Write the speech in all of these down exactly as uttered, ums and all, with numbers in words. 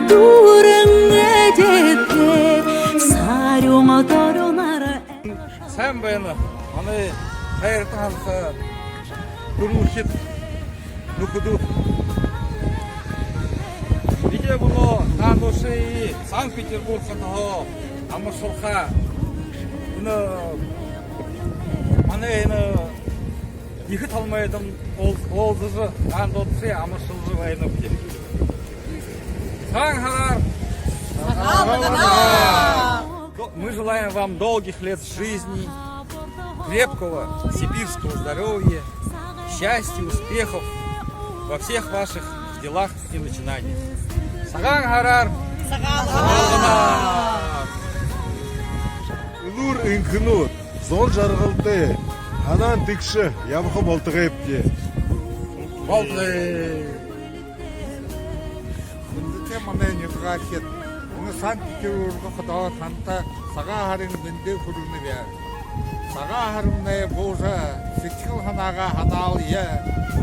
Дүүрэн эдеэтэй сарюун дорюунаар. Сайн байна. Манай хайрата һанаа түрүүшэд, нүхэдүүд. Бидэ мүнөө таанадые Санкт-Петербург хотоһоо амаршалха. Энэ манай энэ ехэ талмайдам уул-, уулзажа, таанадые амаршалжа байнабди. Сагаан һараар! Сагаалганаар! Мы желаем вам долгих лет жизни, крепкого сибирского здоровья, счастья, успехов во всех ваших делах и начинаниях. Сагаан һараар! Сагаалганаар! Элүүр энхэнүүд, зол жаргалтай, һанаан тэгшэ ябаха болтогойбди. Болтогой. Хүндэтэ манай нютагаархид, мүнөө Санкт-Петербург хотоһоо танда Сагаан һарын мэндэ хүргэнэб. Сагаан һарамнай буужа, сэдьхэл һанаагаа һанаалая,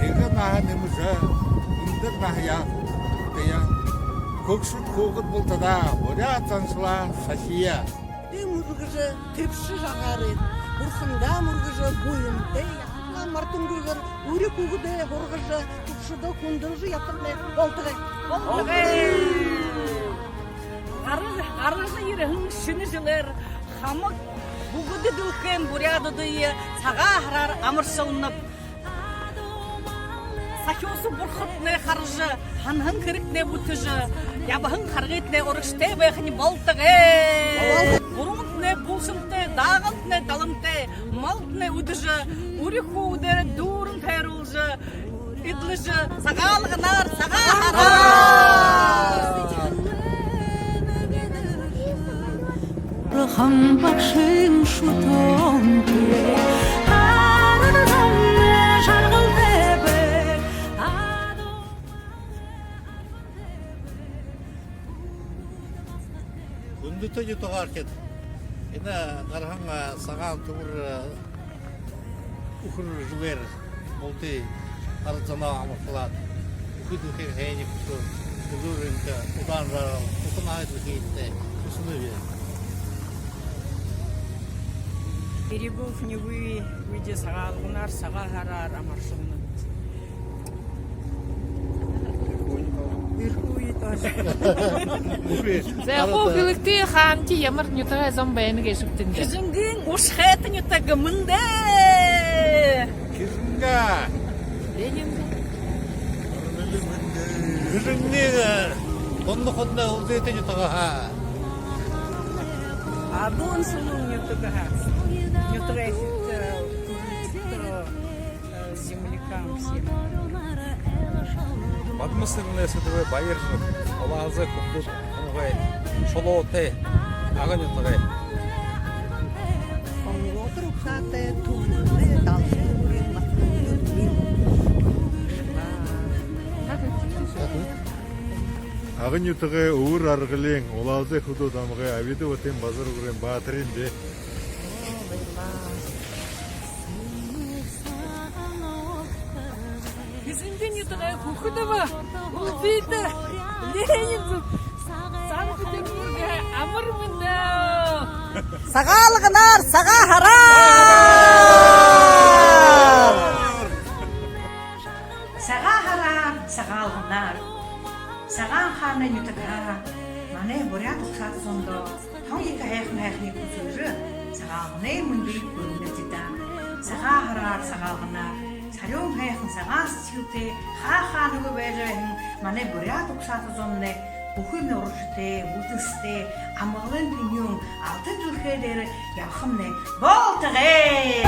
эгээ наһа нэмэжэ, үндэр наһаяа хүртэе. Хүгшэд хүүгэд бултадаа буряад заншалаа сахия. Дэмүргэжэ, тэбшэжэ агаарайт. Бурхандаа мүргэжэ, буянтай яһатнай мартангүйгөөр, үри хүүгэдээ һургажа, хүгшэдөө хүндэлжэ ябахатнай болтогой. Болтогой. Гаража, гаража ерэһэн шэнэ жэлээр хамаг бүгэдэ дэлхэйн буряадуудые Сагаан һараар амаршалнаб. Сахюуса бурхадтнай хаража, һанаһан хэрэгтнай бүтэжэ, ябаһан харгытнай урагшатай байхань болтогой. Гүрэнтнай булшантай, даагантнай далантай, малтнай үдэжэ, үри хүүгэдээрээ дүүрэн тойруулжа, эдлэжэ, Сагаалганаар, Сагаан һараар! Бурхан багшын шүтөөнтэй, арад зомнай жаргалтай байг. Хүндэтэ нютагаархид, энэ гараһан, а, Сагаан түбэр, а, үхэр жэлээр бултыень арад зоноо амаршалаад, бүхы дэлхэйн һайниие хүсөөд, элүүр энхэ, удаан жаргал, ута наһа дэлхэйтэй хүсэнэб. Берегов Невы, бидэ Сагаалганаар, Сагаан һараар амаршалнаб. Верховье тоже. За, хуу хэлэгты, хаанахи, ямар нютагай зон байна гээшэбта. Хэжэнгын Ушхайта нютаг мэндэ. Хэжэнгэ. Ленин. Хэжэнгын, э, Дондо-Ходоной Улзытын нютагһаа. Адуун Шулуун нютагһаа. Нютагай эсэгтэ, э, землякам всем. Бадма-Сэрэнэй Сэдэбэй Баяржаб, Улаалзай Хүбдэ омогой, шулуутай, Ага нютагай. Онготор угсаатай, түмэнэй далшын үргэн батхан. Ага нютагай Үбэр Аргалиин, Улаалзай Хүбдэ омогой Абиды Батын Базар үгэрэй баатарынь би. Хэжэнгын нютагай Хүхэдэ ба Улзыта Ленин зүб. Санкт-Петербургһаа амар мэндэ. Сагаалганаар, Сагаан һараар! Сагаан һараар, Сагаалганаар! Сагаан хаанай нютагһаа манай буряад угсаата зондоо тон ехэ һайхан һайханиие хүсэжэ, Сагаалганай мэндые хүргэнэбди даа. Сагаан һараар, Сагаалганаар! Сарюун һайхан сагаан сэдьхэлтэй, хаа хаанагүй байжа байһан манай буряад угсаата зомнай бүхы урагшатай, үнэтэй, амгалан тэнюун алтан дэлхэй дээрэ ябахамнай болтогой!